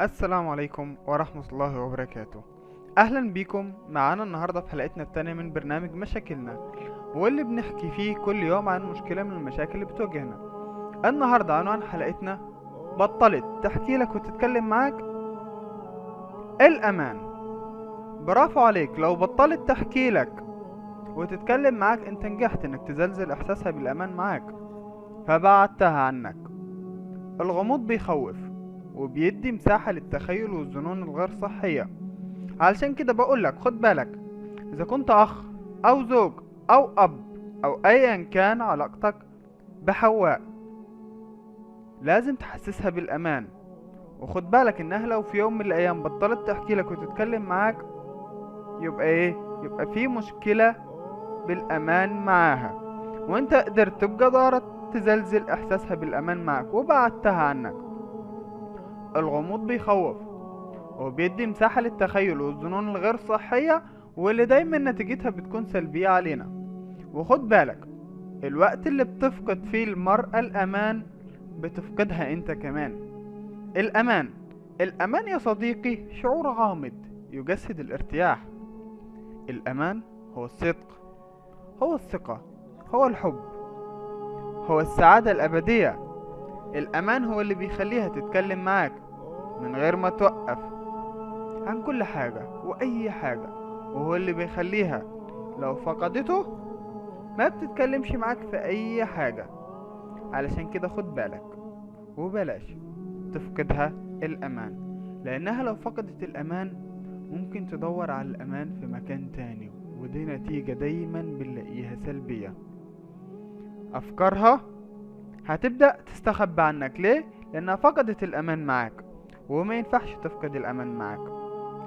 السلام عليكم ورحمة الله وبركاته. أهلا بيكم معانا النهاردة في حلقتنا التانية من برنامج مشاكلنا، واللي بنحكي فيه كل يوم عن مشكلة من المشاكل اللي بتواجهنا. النهاردة عنوان حلقتنا بطلت تحكي لك وتتكلم معاك الأمان. برافو عليك، لو بطلت تحكي لك وتتكلم معاك انت نجحت انك تزلزل احساسها بالأمان معاك، فبعدتها عنك. الغموض بيخوف وبيدي مساحة للتخيل والظنون الغير صحية. علشان كده بقولك خد بالك، إذا كنت أخ أو زوج أو أب أو أيا كان علاقتك بحواء، لازم تحسسها بالأمان. وخد بالك إنها لو في يوم من الأيام بطلت تحكي لك وتتكلم معاك، يبقى إيه؟ يبقى في مشكلة بالأمان معاها، وإنت قدرت بجدارة تزلزل إحساسها بالأمان معاك وبعدتها عنك. الغموض بيخوف وبيدي مساحة للتخيل والظنون الغير صحية، واللي دايما نتيجتها بتكون سلبية علينا. وخد بالك، الوقت اللي بتفقد فيه المرأة الأمان بتفقدها انت كمان. الأمان، الأمان يا صديقي شعور غامض يجسد الارتياح. الأمان هو الصدق، هو الثقة، هو الحب، هو السعادة الأبدية. الأمان هو اللي بيخليها تتكلم معاك من غير ما توقف عن كل حاجة وأي حاجة، وهو اللي بيخليها لو فقدته ما بتتكلمش معاك في أي حاجة. علشان كده خد بالك وبلاش تفقدها الأمان، لأنها لو فقدت الأمان ممكن تدور على الأمان في مكان تاني، ودي نتيجة دايما بنلاقيها سلبية. أفكارها هتبدأ تستخبى عنك. ليه؟ لأنها فقدت الأمان معاك، وما ينفعش تفقد الأمان معاك.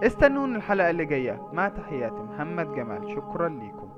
استنون الحلقة اللي جاية. مع تحياتي محمد جمال، شكرا ليكم.